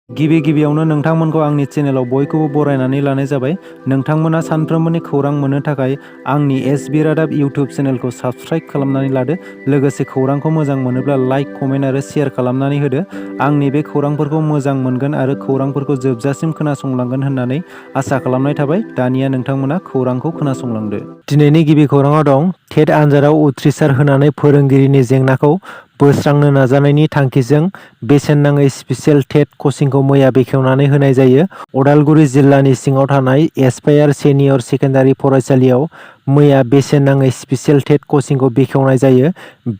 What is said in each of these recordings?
गिबियावनो नोंथांमोनखौ आंनि चेनेलाव बयखौबो बरायनानै लानाय जाबाय। नोंथांमोना सानफ्रोमबोनि खौरां मोननो थाखाय आंनि एसबि रादाब इउटिउब चेनेलखौ साबस्क्राइब खालामनानै लादो। लोगोसे खौरांखौ मोजां मोनोब्ला लाइक, कमेन्ट आरो शेयार खालामनानै होदो। आंनि बे खौरांफोरखौ मोजां मोनगोन आरो खौरांफोरखौ जोबजासिम खोनासंलांगोन होननानै आसा खालामनाय थाबाय। दानिया नोंथांमोना खौरांखौ खोनासंलांदो। दिनैनि गिबि खौराङाव दं टेट आनजादाव उथ्रिसार होनानै फोरोंगिरिनि जेंनाखौ बोस्रांनो नाजानायनि थांखिजों बेसेन नाङै स्पेसियेल टेट कचिंखौ मैया बेखेवनानै होनाय जायो। अदालगुरि जिल्लानि सिङाव थानाय एसपायार सेनियर सेकेन्डारि फरायसालियाव मैया बेसेन नाङै स्पेसियेल टेट कचिंखौ बेखेवनाय जायो।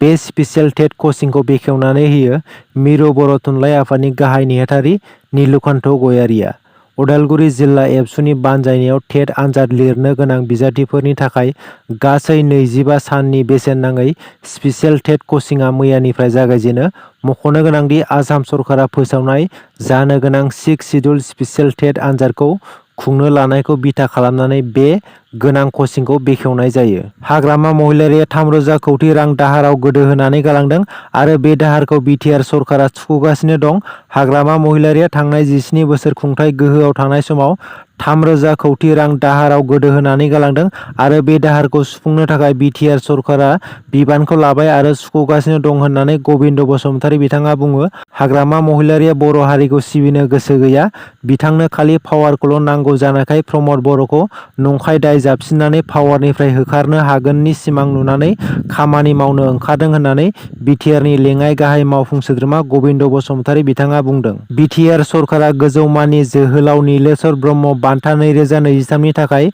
बे स्पेसियेल टेट कचिंखौ बेखेवनानै होयो मिरु बर' थुनलाइ आफादनि गाहाय नेहाथारि नीलकान्त गयारिया। अदालगुरि जिल्ला एबसुनि बानजायनायाव टेट आनजाद लिरनो गोनां बिजाथिफोरनि थाखाय गासै 25 साननि बेसेन नाङै स्पेसियेल टेट कचिंआ मैयानिफ्राय जागायजेनो। मख'नो गोनांदि आसाम सरकारा फोसावनाय जानो गोनां 6 सिडुल स्पेसियेल टेट आनजादखौ खुंनो लानायखौ बिथा खालामनानै बे गोनां कचिंखौ बेखेवनाय जायो। हाग्रामा महिलारिया 3,000 कौटि रां दाहाराव गोदो होनानै गालांदों आरो बे दाहारखौ बिटिआर सरकारा सुख'गासिनो दं। हाग्रामा महिलारिया थांनाय 17 बोसोर खुंथाय गोहोआव थानाय समाव 3,000 कौटि रां दाहाराव गोदो होनानै गालांदों आरो बे दाहारखौ सुफुंनो थाखाय बिटिआर सरकारा बिबानखौ लाबाय आरो सुख'गासिनो दं होननानै गबिन्द बसुमतारी बिथाङा बुङो। हाग्रामा महिलारिया बर' हारिखौ सिबिनो गोसो गैया। बिथांनो खालि पावारखौल' नांगौ जानायखाय प्रमद बर'खौ नंखाय दाय जाबसिननानै पावारनिफ्राय होखारनो हागोननि सिमां नुनानै खामानि मावनो ओंखारदों होननानै बिटिआरनि लेङाइ गाहाय मावफुं सोद्रोमा गबिन्द बसुमतारी बिथाङा बुंदों। बिटिआर सरकारा गोजौमानि जोहोलाव नीलेश्वर ब्रह्म बान्था 2023 नि थाखाय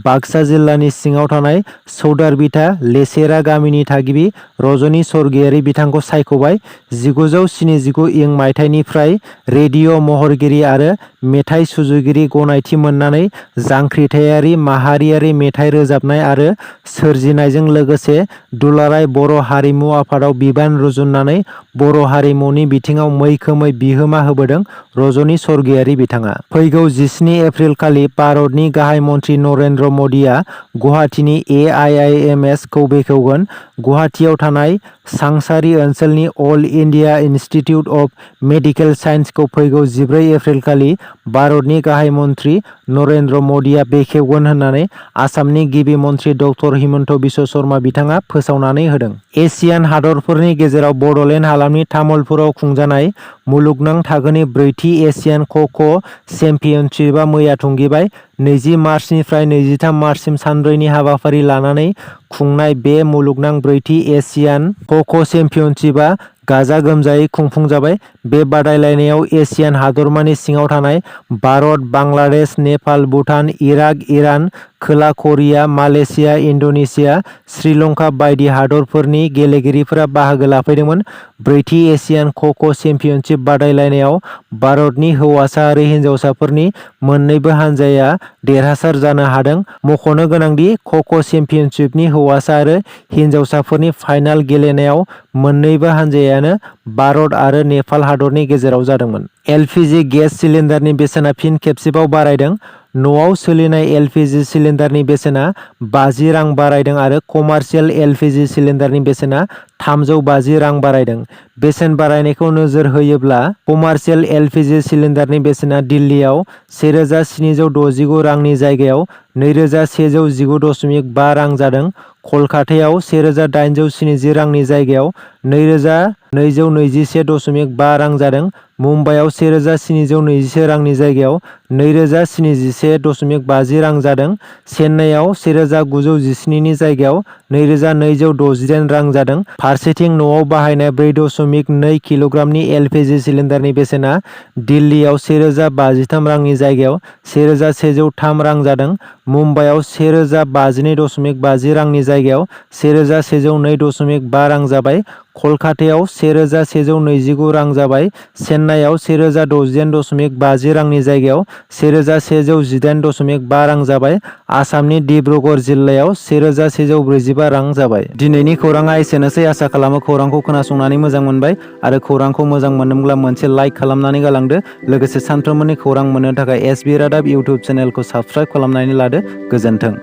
बाक्सा जिल्लानि सिङाव थानाय सौदारबिथा लेसेरा गामिनि थागिबि रजनी स्वर्गियारी बिथांखौ सायख'बाय। 1979 इं मायथाइनिफ्राय रेडिअ' महरगिरि आरो मेथाइ सुजुगिरि गनायथि मोननानै जांख्रिथायारि माहारियारि मेथाइ रोजाबनाय आरो सोरजिनायजों लोगोसे दुलाराय बर' हारिमु आफादाव बिबान रुजुननानै बर' हारिमुनि बिथिङाव मैखोमै बिहोमा होबोदों रजनी स्वर्गियारी बिथाङा। फैगौ 17 एप्रिल खालि भारतनि गाहाय मन्त्रि नरेन्द्र मदिआ गुवाहाटीनि AIIMS खौ बेखेवगोन। गुवाहाटीआव थानाय सांसारि ओनसोलनि all India institute of medical साइन्सखौ फैगौ 14 एप्रिल खालि भारतनि गाहाय मन्त्रि नरेन्द्र मदिआ बेखेवगोन होननानै आसामनि गिबि मन्त्रि डक्टर हिमन्त बिश्व शर्मा बिथाङा फोसावनानै होदों। एसियान हादरफोरनि गेजेराव बड'लेण्ड हालामनि तामुलपुराव खुंजानाय मुलुगनां थाखोनि 4थि एसियान ख'ख' चेम्पियनशिपआ मैया थुंगेबाय। 20 मार्चनिफ्राय 23 मार्चसिम सानब्रैनि हाबाफारि लानानै खुंनाय बे मुलुगनां 4थि एसियान ख'ख' चेम्पियनशिपआ गाजा गोमजायै खुंफुंजाबाय। बे बादायलायनायाव एसियान हादरमानि सिङाव थानाय भारत, बांलादेश, नेपाल, भुटान, इराक, इरान, खोला करिया, मालयेशिया, इन्ड'नेसिया, श्रीलंका बायदि हादरफोरनि गेलेगिरिफोरा बाहागो लाफैदोंमोन। 4थि एसियान ख'ख' चेम्पियनशिप बादायलायनायाव भारतनि हौवासा आरो हिनजावसाफोरनि मोन्नैबो हानजाया देरहासार जानो हादों। मख'नो गोनांदि ख'ख' चेम्पियनशिपनि हौवासा आरो हिनजावसाफोरनि फाइनाल गेलेनायाव मोन्नैबो हानजायानो भारत आरो नेपाल हादरनि गेजेराव जादोंमोन। LPG गेस सिलिन्डारनि बेसेना फिन खेबसेबाव बारायदों। न'आव सोलिनाय LPG सिलिन्डारनि बेसेना 50 रां बारायदों आरो कमार्शियेल LPG सिलिन्डारनि बेसेना 350 रां बारायदों। बेसेन बारायनायखौ नोजोर होयोब्ला कमार्शियेल LPG सिलिन्डारनि बेसेना दिल्लीयाव 1,769 रांनि जायगायाव 2,119.5 रां जादों। कलकातायाव 1,870 रांनि जायगायाव 2,221.5 रां जादों। मुम्बाइआव 1,721 रांनि जायगायाव 2,071.50 रां जादों। चेन्नाइआव 1,917 नि जायगायाव 2,268 रां जादों। फारसेथिं न'आव बाहायनाय 4.2 किल'ग्रामनि LPG सिलिन्डारनि बेसेना दिल्लीयाव 1,053 रांनि जायगायाव 1,103 रां जादों। मुम्बाइआव 1,052.50 रांनि जायगायाव 1,102.5 रां जाबाय। कलकातायाव 1,129 रां जाबाय। चेन्नाइआव 1,068.50 रांनि जायगायाव 1,118.5 रां जाबाय। आसामनि डिब्रुगड़ जिल्लायाव 1,145 रां जाबाय। दिनैनि खौराङा एसेनोसै। आसा खालामो खौरांखौ खोनासंनानै मोजां मोनबाय आरो खौरांखौ मोजां मोनदोंब्ला मोनसे लाइक खालामनानै गालांदो। लोगोसे सानफ्रोमबोनि खौरां मोननो थाखाय एसबि रादाब इउटिउब चेनेलखौ साबस्क्राइब खालामनानै लादो। गोजोन्थों।